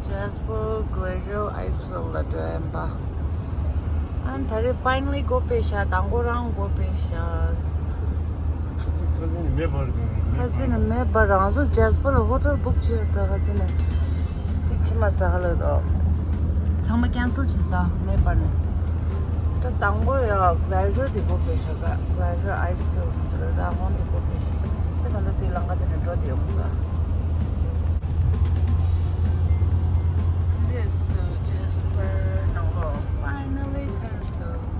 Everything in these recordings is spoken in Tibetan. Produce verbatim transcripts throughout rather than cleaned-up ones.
Jasper Glacier Icefield ལ་འགྲོ་ཡིན་པ། ཨ་ནི་ད་རེས་finally སྒོ་ཕྱེ་ཤག་དང་པོ་རང་སྒོ་ཕྱེ་ཤག་ཁ་སང་ཁ་སང་ནས་མེ་འབར་འདུག་ཁ་སང་ནས་མེ་འབར། རང་ཚོ་Jasper ལ་ཧོ་ཊེལ་བུག་བྱས་ཡོད་པ། ཁ་སང་ནས་དེ་ཕྱི་མ་ཟ་ག་ལ་འདུག་ཚང་མ་ཀན་སེལ་བྱས་ས་མེ་འབར་ནས། ད་དང་པོ་ཡ་Glacier དེ་སྒོ་ཕྱེ་ཤག Glacier Icefield དེ་ཚོ་ད་ཧོན་དེ་སྒོ་ཕྱེ་ཤག་ད་ད་ལྟ་དེ་ལམ་ཁ་དེ་ནས་འགྲོ་དེ་ཡོང་ས། Yes, so Jasper ནང་ལོགས་finally ཐར་སོང་།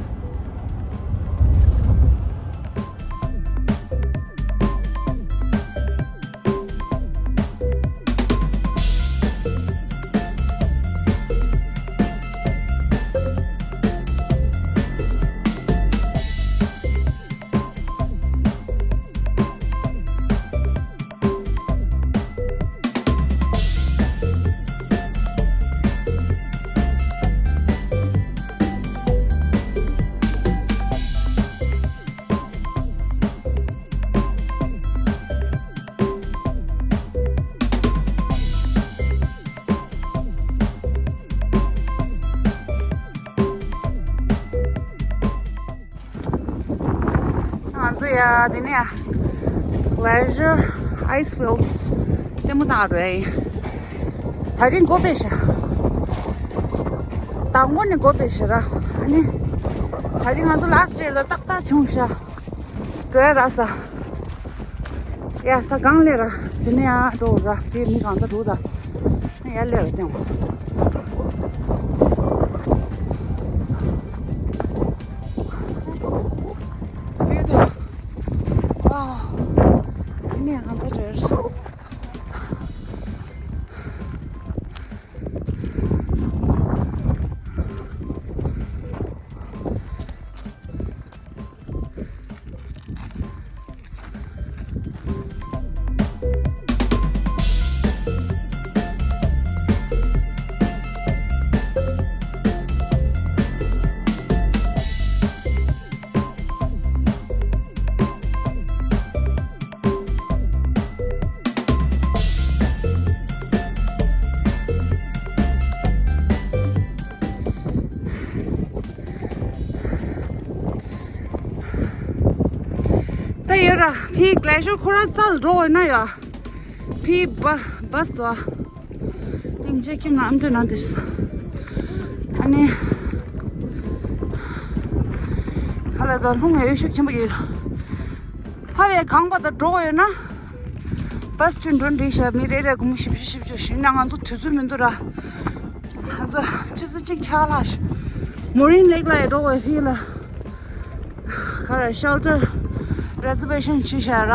ང་ཚོ་ཡ་དེ་ནས་ཡ་Glacier Icefield ལྟད་མོ་བལྟ་རེད། ད་རིང་སྒོ་ཕྱེ་ཤག་དང་པོ་ནས་སྒོ་ཕྱེ་ཤག་ར། ཨ་ནི་ད་རིང་ང་ཚོ་last year ལ་ཏག་ཏག་བྱུང་ཤག་འགྲོ་ཡ་རག་ས། ཡ་ད་གང་སླེབས་ར། དེ་ནས་ཡ་འགྲོ་ར། དེ་མི་གང་ས་འགྲོ་ད། ཡར་སླེབས་ར་ཐེངས། ཡོད་དོ། ཝའོ། དེ་ནས་གང་ས་འགྲོ་ར། ད་ཡོད་ར། ཕི་Glacier ཁོ་ར་རྩ་ལ་འགྲོ་འོས་ན་ཡ། ཕི་བ་བ་སི་དོ། ཨིན་ཇེ་ཁྱིམ་ན་ཨམ་ཏོ་ན་དེ། ཨ་ནི། ཁ་ལ་ད་ལྷུང་ཡོད་ཤུགས་ཆེན་པོ་ཡོད། ཕ་བའི་གང་པ་ད་འགྲོ་འོས་ན། བ་སི་ཅུ་འགྲོ་འདི་ཤ་མི་རེ་རེ་སྒོར་མོ་བཞི་བཅུ་བཞི་བཅུ་ཞིག་ན་ང་ཚོ་དུས་ཚོད་མི་འདུག་ར། ང་ཚོ་ཆུ་ཚོད་གཅིག་ཆག་ལ་ཤི། Moraine Lake ལ་ཡི་འགྲོ་བའི་ཕི་ལ། ཁ་ར་shelter reservation བྱས་ཤག་ར།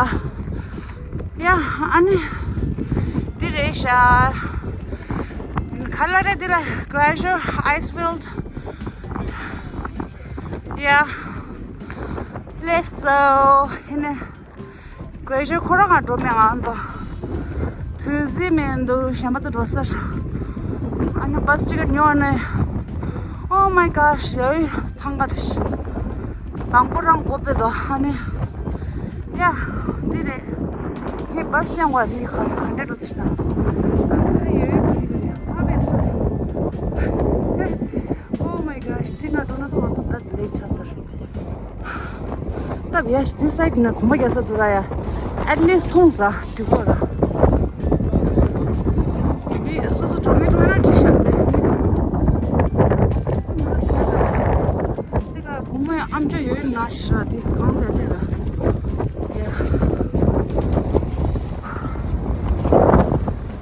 ཡ་ཨ་ནི་འདི་རེད་ཤག་ཁ་ལ་རེད་འདི་ལ་Glacier Icefield། ཡ་let's go ཡིན་ནི། Glacier ཁོ་རང་ང་འགྲོ་མེད་ང་ཚོ། དུས་ཚོད་མི་འདུག་གཞན་པ་ད་འགྲོ་ས་རེད། ཨ་ནི་བ་སི་ཊི་ཀེ་ཊི་ཉོ་ནས། Oh my gosh ཡ་ཡུ་འཚང་ཁ་རེད། དང་པོ་རང་སྒོ་ཕྱེ་དོ་ཨ་ནི། ཡ་འདི་རེད། ངས་བ་སི་སྟོན་དགོས་འདི་ག་ག་འདྲ་འགྲོ་དེ་ཤ། ཨ་ཡ་ཡུ་ཁ་རེད་ཁ་རེད། Oh my gosh དེ་ང་འགྲོ་ན་ད་ང་ཚོ་ད་ལེགས་ཆགས་ས་རེད། ད་བྱས་དེ་སའི་ཌི་ནས་གོམ་པ་རྒྱག་ས་འདུག་ར་ཡ། At least མཐོང་ས་འགྲིག་གོ་ར། མི་སོ་སོ་གྲོགས་མི་གྲོགས་ན་འགྲིག་ཤག་དེ། དེ་ག་བུ་མོའི་ཨམ་ཅོག་ཡོད་ན་ཤ་དེ་གང་དེ་ལས་ར། ཡ།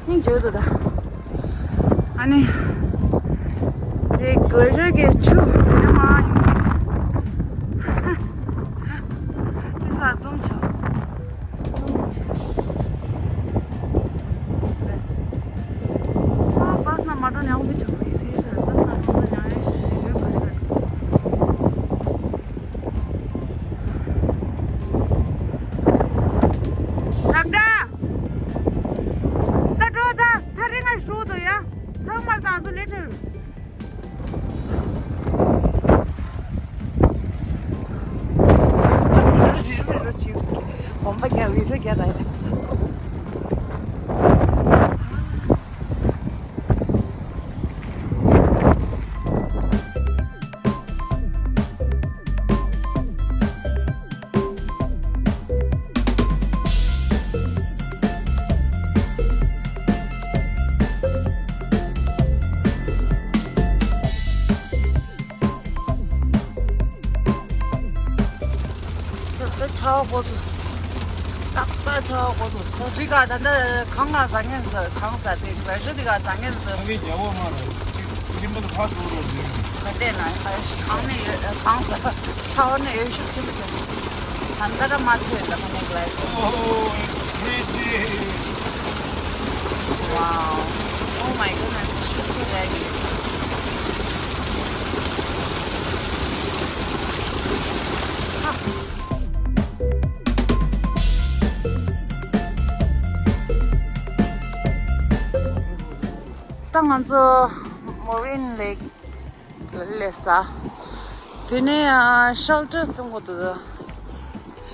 སྙིང་རྗེ་འདུག་ད། ཨ་ནི། དེ་ག་རེ་གི་ཆུ་དེ་ནས་མར་ཡོང་གི། དེ་ས་འཛོམས་ཆོག་འཛོམས་ཆོག་ཨ་བ་སི་ན་མ་འགྲོ་ནས་ཡོང་གི་ཆོག་ས་ཡིན་དེ་ས་བ་སི་ན་འགྲོ་ས་ཉང་ཡ་ཞིག་ཡོད་ག་རེ་ག་རེ། རབ་འདྲ། ད་འགྲོ་ད་ཐག་རིང་ང་ཞུ་དོ་ཡ། ཚང་མར་ད་ཚོ་ལེ་ཁྲིར། གོམ་པ་རྒྱག་བི་ཌི་ཡོ་རྒྱག་ད་ཡ། ཆར་པ་འགོ་ཚུགས། ཏག་ཏག་ཆར་པ་འགོ་ཚུགས། རི་ཁ་ད་ལྟ་གངས་ལ་ཟ་ངེས་ཟ། གངས་ཟ་དེ་ར་ཤོ་དེ་ག་ཟ་ངེས་ཟ། ཨ་ནི་རྒྱལ་པོ་མ་རེད། ཁྱིམ་པ་ལ་ཕར་འགྲོ་རོགས་ཟེར། ག་འདྲས་ན་གངས་ནས་ཡོད། གངས་ཟ། ཆར་པ་ནས་འོད་ཤུགས་ཆེན་པོ་ཁྱེར། ད་ལྟ་ར་མ་ཐོས་ད་ཁ་ནས་ག་ལ། Oh, it's pretty. Wow. Oh my goodness. It's really pretty. ད་ང་ཚོ་Moraine Lake སླེབས་ས། དེ་ནས་ཨ་ཤེལ་ཊར་སྲུང་གི་འདུག་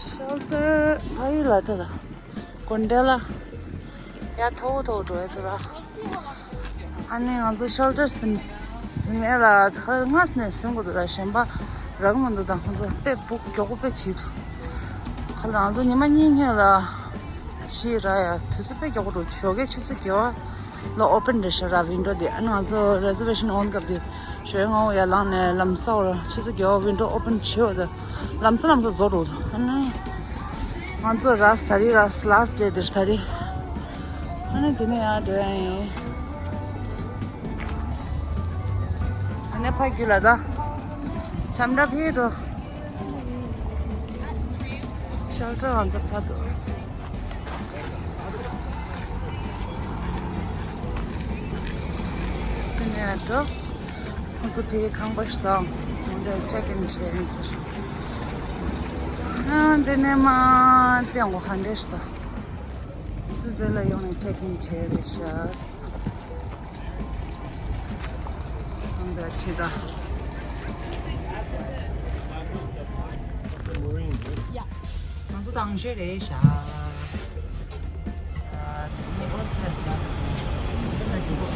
ཤེལ་ཊར་ཕ་ཡུལ་ལ་ད་ད་གོན་འདྲ་ལ་ཡ་མཐོ་བོ་མཐོ་བོ་འགྲོ་ཡ་འདུག་ར། ཨ་ནི་ང་ཚོ་ཤེལ་ཊར་སྲུང་སྲུང་ཡ་ལ་ཁ་སྔ་ནས་སྲུང་གི་འདུག་ད་གཞན་པ་རག་མི་འདུག་ད་ང་ཚོ་དཔེ་སྦུག་མགྱོགས་པོ་དཔེ་བྱེད་འདུག་ཁ་ལ་ང་ཚོ་ཉི་མ་གཉིས་སྔོན་ལ་ཕྱིན་ར་ཡ་དུས་ཚོད་དཔེ་མགྱོགས་པོ་འགྲོ། ཞོགས་ཀའི་ཆུ་ཚོད་བརྒྱད་པ་ལ་ཨོ་པན་རེད་ཤག་ར་ཝིན་ཌོ་དེ། ཨ་ནི་ང་ཚོ་རེ་ཟར་ཝེ་ཤན་འོང་སྐབས་དེ་ཞོགས་ང་འོ་ཡ་ལངས་ནས་ལམ་སང་ཆུ་ཚོད་བརྒྱད་པ་ཝིན་ཌོ་ཨོ་པན་བྱེད་འོ་ད་ལམ་སང་ལམ་སང་རྫོགས་འགྲོ། ཨ་ནི་ང་ཚོ་ར་ས་རི་ར་ལཱ་སི་ཊི་ཌེ་དེར་ས་རི། ཨ་ནི་དེ་ནས་ཡར་འགྲོ་ཡ་ཡིན། ཨ་ནི་ཕ་རྒྱུད་ལ་ད་ཆམ་འདྲ་ཕེ་འགྲོ། ཤེལ་ཊར་ང་ཚོ་ཕ་འདུག་དེ་ནས་འགྲོ། ཁོང་ཚོ་ཕའི་ཁང་པ་ཞིག་དང་། ཁོང་ཚོ་ཅེག་ཨིན་བྱས་ཡིན་ཟེར། ཨ་དེ་ནས་མ་ཏེ་ཡོང་གོ་ཧ་འདྲེས་སོ། དེ་ལ་ཡོང་ནས་ཅེག་ཨིན་བྱས་རེད་ཤག་ཁང་པ་ཁྲིད་ད། ང་ཚོ་དང་ཤོས་རེད་ཤག་ཨ་ནེ་ཨོ་སི་ལེ་སི་ལ་ཅི་གོ་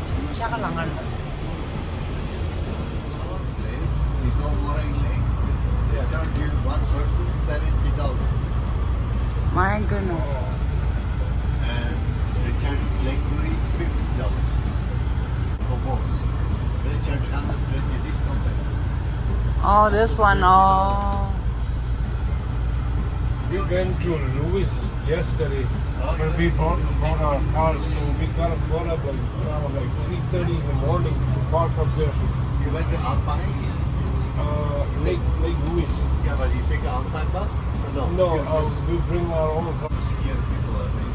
ཆུ་ཆ་ག་ལ་ངར་ལ། Place, you go Moraine Lake, they charge you one person seventy dollars. My goodness. And they charge Lake Louise fifty dollars for both. They charge hundred twenty this company. Oh, this one, oh. We went to Louise yesterday. Oh, when yeah. We brought, brought our car, so we got, got up and around like three thirty in the morning to park up there. You went to Alpine? Uh, Lake, Lake Louise. Yeah, but you take an Alpine bus? No, no, you uh, just we bring our own car. Scared people, I think.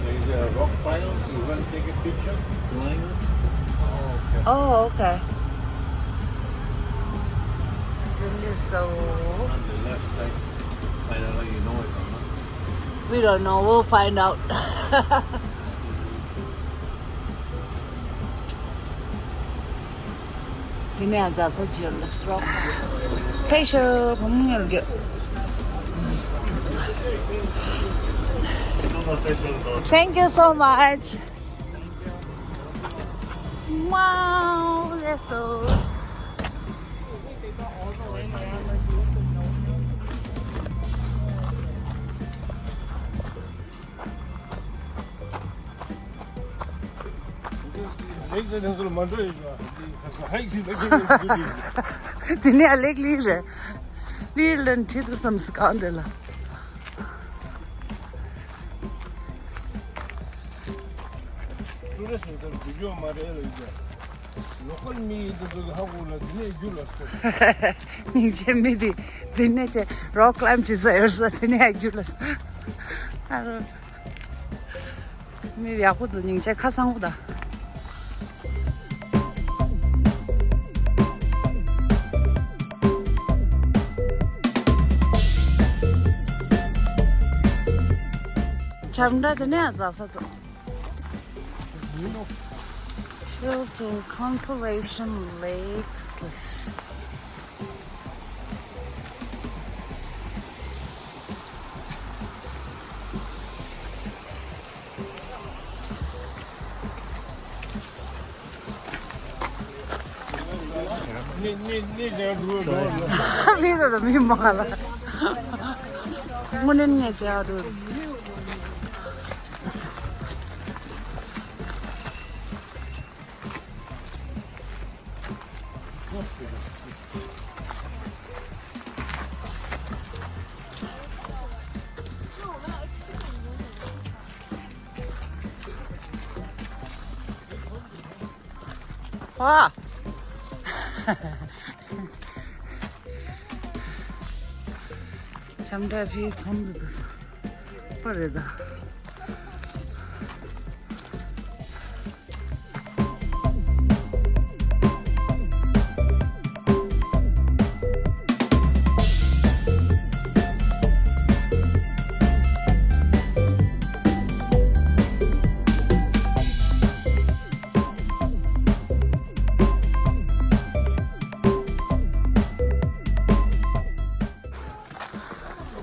There's a rock pile. You want to take a picture? Climb it. Oh, okay. Oh, okay. This is so. On the left side. I don't know, you know it or not. We don't know. We'll find out. དེ་ནས་ཡང་རྫ་ས་བརྗོད་ལ་སོགས། ཕེ་ཤོ་བུ་མོ་ངལ་གྱི། Thank you so much. Wow, that's so. ལེགས་ལ་ནང་ཚོ་ལ་མ་འགྲོ་ཡོད་ཀྱང་ཧའི་ཞིག་ཟ་གི་ཡོད་ཀྱི། དེ་ནས་ལེགས་ལེགས་རེད། ལེགས་ལ་ཁྲིད་དུ་བསམ་སི་གང་དེ་ལ། ཀྲུ་རེ་སོང་ཙང་རྒྱུ་སྐྱོ་མ་རེད་ལ་ཡོད་ཀྱང་། ལོ་ཀལ་མི་དེ་ཚོ་གི་ཧ་གོ་ལ་དེ་ནས་རྒྱུ་ལ་སོ། སྙིང་རྗེ་མི་དེ་དེ་ནས་ཆེ་རོག་ཀ་ལའིམ་བྱེད་ས་ཡོད་ས་དེ་ནས་རྒྱུ་ལ་སོ། ཨ་རོ། མི་ཡག་པོ་འདུག་སྙིང་རྗེ་ཁ་སང་པོ་ད། ཆམ་འདྲ་དེ་ནས་ཟ་ས་འདུག Shelter Conservation Lakes. མི་ད་ད་མི་མང་ལ། དངོས་གནས་ངས་མཇལ་འདུག་ཨ། ཆམ་ཏྲ་ཕི་ཁམ་པ་རེད་ད།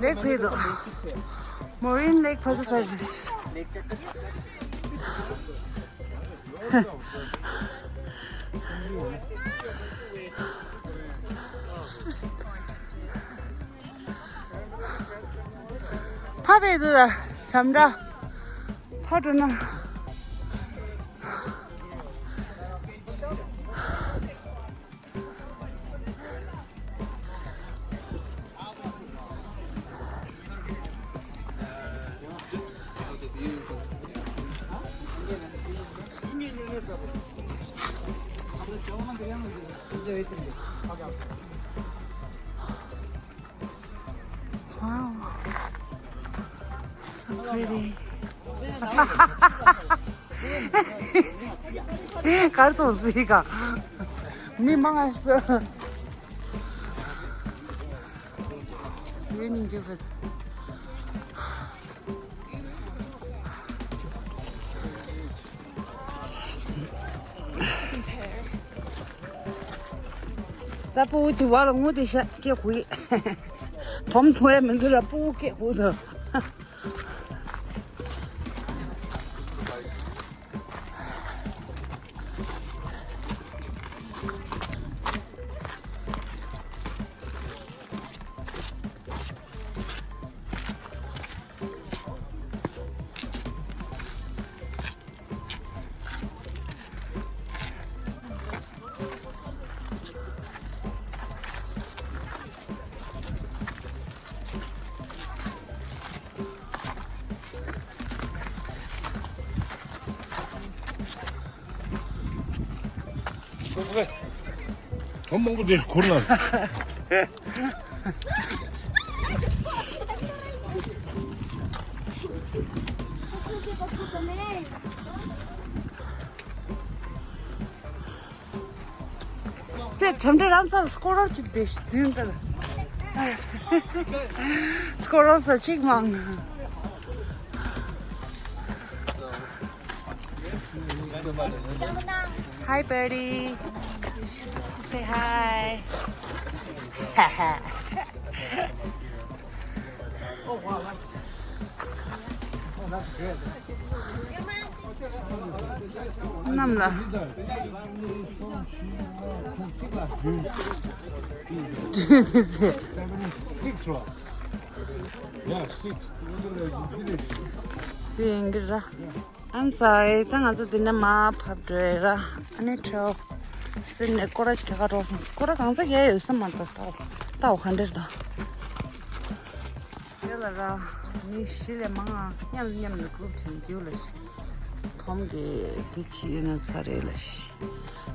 ལེགས་ཕེབས་འདུག་མོ་རིན་ལེགས་ཕ་ཚོ་ས་རེད། ཕ་བས་དུ་ད་བྱམས་འདྲ་ཕ་འགྲོ་ན། Wow. So pretty. གར་སོང་ཟིག་ག་མི་མང་ང་སོ། ཡོད་སྙིང་རྗེ་བོ། ད་སྤུ་གུ་ཅིག་བ་ལ་ངུ་དེ་ཤ་སྐད་གུ་ཡི། དོམ་ཐུང་ཡ་མི་འདུག་ལ་སྤུ་གུ་སྐད་གུ་དང་། དོམ་མང་པོ་དེ་ཁུར་ན། དེ་བྱམས་འདྲེ་རང་ཚ་སྐོར་རོགས་ཅིག་བསྡད་ཤི་དུས་འདིར། སྐོར་རོགས་ས་ཅིག་མང་། Hi, birdie. Say hi. Oh, wow, that's, oh, that's good. གནམ་ལ། བདུན་ནི་ཚེ། Six རོ། Yeah, six. དེ་ཡིན་གི་ར། I'm sorry. ད་ང་ཚོ་འདི་ནས་མར་བབས་འགྲོ་ཡ་ར། ཨ་ནི་ཁྲོ་སིན་ནས་སྐོར་ར་ཅིག་ག་འགྲོ་སོང་། སྐོར་ར་གང་ཚ་ག་ཡོད་ས་མ་གཏོགས། ལྟ་འོ་ག་འདྲེར་དང་། དེ་ལ་ར་མི་བཞི་ལས་མང་ང་མཉམ་མཉམ་ནས་གུ་རུབ་བྱས་ནས་འདུག་ལ་ཤི། དོམ་གི་འདི་ཅི་ཡིན་ན་ཚ་རེད་ལ་ཤི།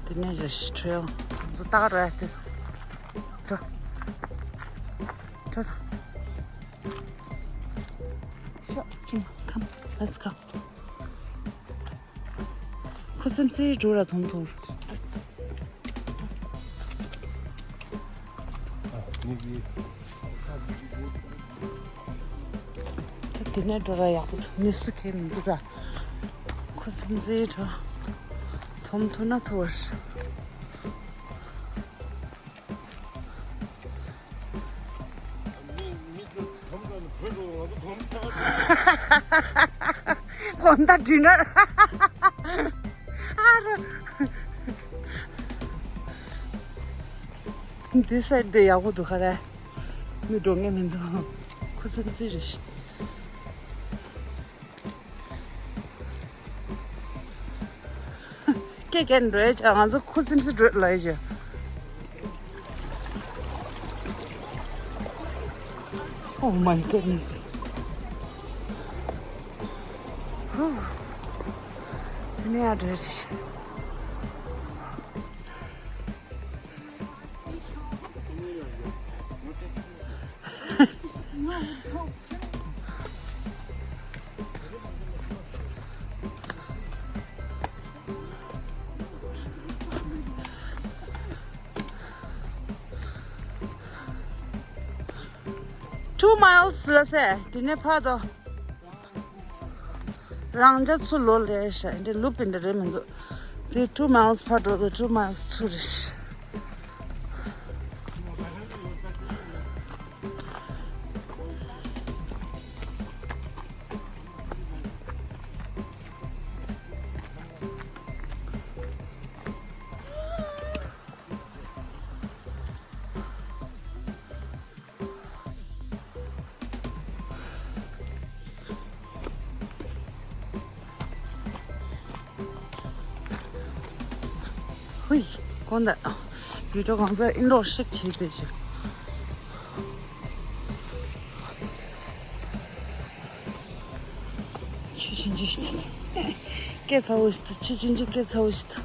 དེ་ནས་ར་ཤི་ཁྲོ་ཚོ་ལྟ་ག་འགྲོ་ཡ་དེ། འགྲོ། འགྲོ་དང་། ཤོག་ཅིང་། Come, let's go. ཁུ་སིམ་སིམ་འགྲོ་ར་ཐུང་ཐུང་། ད་དེ་ནས་འགྲོ་ར་ཡག་པོ་འདུག་མི་སུ་ཁྱེར་མི་འདུག་ར། ཁུ་སིམ་སིམ་འགྲོ། ཐུང་ཐུང་ན་ཐུ་བར། མི་མི་ཚོ་དོམ་ཚོ་ནི་བོད་འགྲོ་ང་ཚོ་དོམ་ཚ། གོམ་ད་འདྲུད་ན། ཨ་རོ། འདི་སར་འདི་ཡག་པོ་འདུག་ག་རེ། མི་འགྲོ་ངེས་མི་འདུག་ཁུ་སིམ་སིམ་རེད། སྐད་རྒྱག་འགྲོ་ཡ་ཅག་ང་ཚོ་ཁུ་སིམ་སིམ་འགྲོ་ལ་ཡ་ཅག Oh my goodness. ནས་ཨ་འདྲ་རེད། Two miles ལ་ཟེར། དེ་ནས་ཕར་དོ། རང་ཅག་ཚུར་ལོག་ལ་ཤག་འདི་ལུག་པིན་འདི་རེད་མི་འདུག་དེ་two miles ཕར་འགྲོ་དང་two miles ཚུར་རེད། ཧུའི། དགོངས་དག་བི་ཌིའོ་གང་ས་ཨིན་རོགས་ཤིག་བྱེད་དེ་ཆུ། ཆུ་ཆུན་ཆུ་ཞིག་སྐད་ཚ་བོ་ཞིག་ཏུ། ཆུ་ཆུན་ཆུ་སྐད་ཚ་བོ་ཞིག་ཏུ།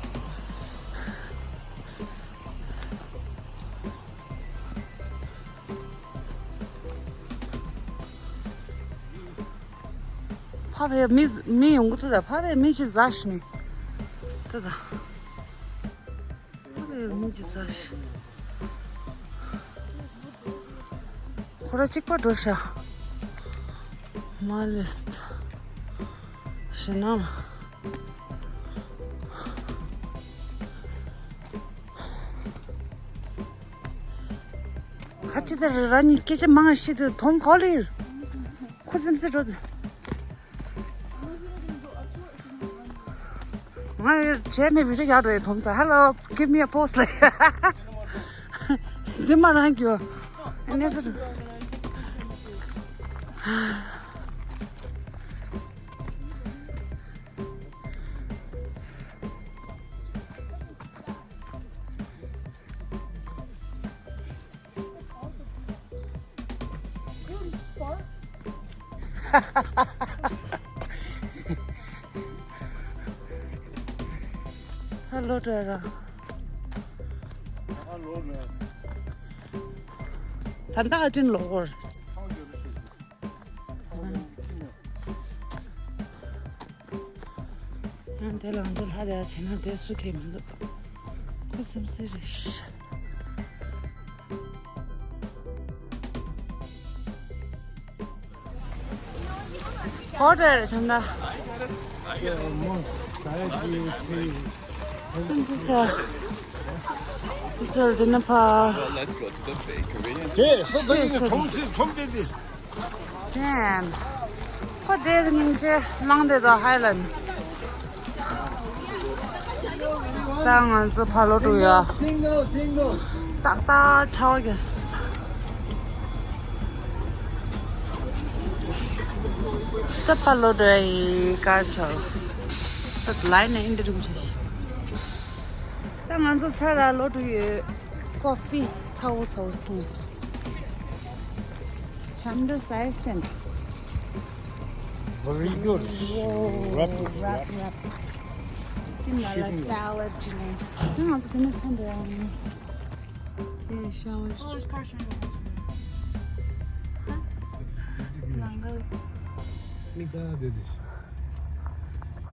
ཕ་བས་མི་མི་ཡོང་གི་འདུག་ད་ཕ་བས་མི་ཅི་ཟ་ཞིག་མི་ད་ད། ཁོ་ར་གཅིག་པ་འགྲོ་ཤག་མ་ལེས་ཤི་ན། ཁ་ཅི་དེ་ར་ནི་སྐད་ཆ་མང་ཤི་དེ་དོམ་གོ་ལི་ཁུ་སིམ་སི་འགྲོ་དེ། ང་བྱས་མེད་བི་ཌིའོ་རྒྱག་འགྲོ་ཡི་དོམ་ཚ། Hello, give me a pose ལ། འདི་མ་རང་རྒྱུ། ཨ་ནེ་ཚོ། ཧ་ལོ་ཏྲ་ར། ཧ་ལོ་ཏྲ། ད་ལྟ་ཨ་ཏིན་ལོ་གོར། ཡང་དེ་ལང་དུ་ལྷ་དེ་བྱས་ན་དེ་སུ་ཁེ་མི་འདུག་ཁུ་སིམ་སི་རེད། ཧོ་ཏེལ་ཆང་ད། འདི་ཚོ་འདི་ནས་ཕར། དེ་ས་ད་ཡིན་ན་ཐོམ་སི་ཐོམ་དེ་དེ། Damn. ཁོ་དེ་གི་ཉིན་བྱེད་ལང་དེ་དོ་ཧའི་ལན། ད་ང་ཚོ་ཕར་ལོག་འགྲོ་ཡ། ཏག་ཏག་ཆའོ་གེ་ས། ད་ཕར་ལོག་འགྲོ་ཡ་ཡི་ཀར་ཆོར། ད་ལའི་ནས་ཨིན་དྲ་རིམ་ཆ་ཤི། ད་ང་ཚོ་ཚ་ར་ལོག་འགྲོ་ཡོད། ཀོ་ཕི་ཚ་བོ་ཚ་བོ་འཐུང་། ཞམ་འདི་ཟ་ཡི་སེན། Burritos. Whoa, wrap, wrap, wrap. Give me a salad, Janice. ང་ཚོ་དེ་ནས་ཐོན་འདུག་ཡང་། དེ་ཤ་བ་ཤ། ལང་ག་མིག་ད་དེ་དེ།